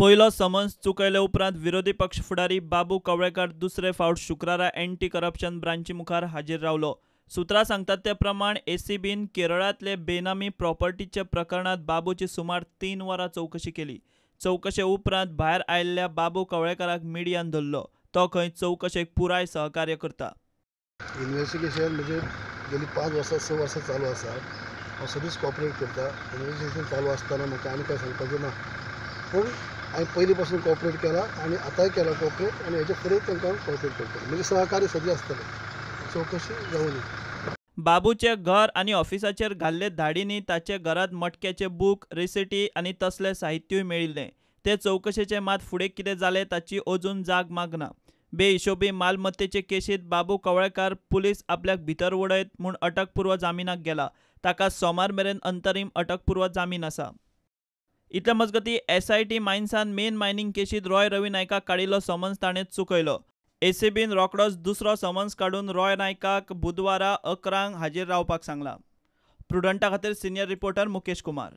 पयलो समन्स चुकयले उपरांत विरोधी पक्ष फुडारी बाबू कवळेकार दुसरे फावट शुक्रारा एंटी करप्शन ब्रांची मुखार हाजीर रावलो. सुत्रां सांगतात ते प्रमाण एसीबीन केरळांतले बेनामी प्रॉपर्टीच्या प्रकरणांत बाबूची सुमार 3 वरां चवकशी केली. चवकशे उपरांत भायर आयिल्ल्या बाबू कवळेकाराक मिडियान धरलो. तो खंय चवकशेक पुराय सहकार्य करता. इन्वेस्टिगेशन म्हणजे गेली 5 वर्सां 6 वर्सां चालू आसा. हांव सदींच कॉपरेट करता. इन्वेस्टिगेशन चालू आसतना म्हाका आनी कांय सांगपाचें ना, पूण हांवें पयलीं पासून कॉपरेट केला आनी आतांय केला कॉपरेट आनी हेजे फुडें तांकां कॉपरेट करतलें. म्हणजे सहकार्य सदीं आसतलें, चवकशी जावं दी. बाबूचे घर आनी ऑफिसाचेर घाल्ले धाडींनी ताचे घरांत मटक्याचे बूक, रेसिटी आनी तसलें साहित्यूय मेळिल्लें. ते चवकशेचें मात फुडें कितें जालें ताची अजून जाग मागना. बेहिशोबी मालमत्तेचे केशींत बाबू कवळेकार पुलीस आपल्याक भितर उडयत म्हूण अटकपूर्व जामिनाक गेला. ताका सोमार मेरेन अंतरीम अटकपूर्व जामीन आसा. इतले मजगतीं एसआयटी मायन्सान मेन मायनिंग केशींत रॉय रवी नायकाक काडिल्लो समन्स ताणें चुकयलो. एसीबीन रोखडोच दुसरो समन्स काडून रॉय नायकाक बुधवारा 11 हाजीर रावपाक सांगलां. प्रुडंटा खातीर सिनियर रिपोर्टर मुकेश कुमार.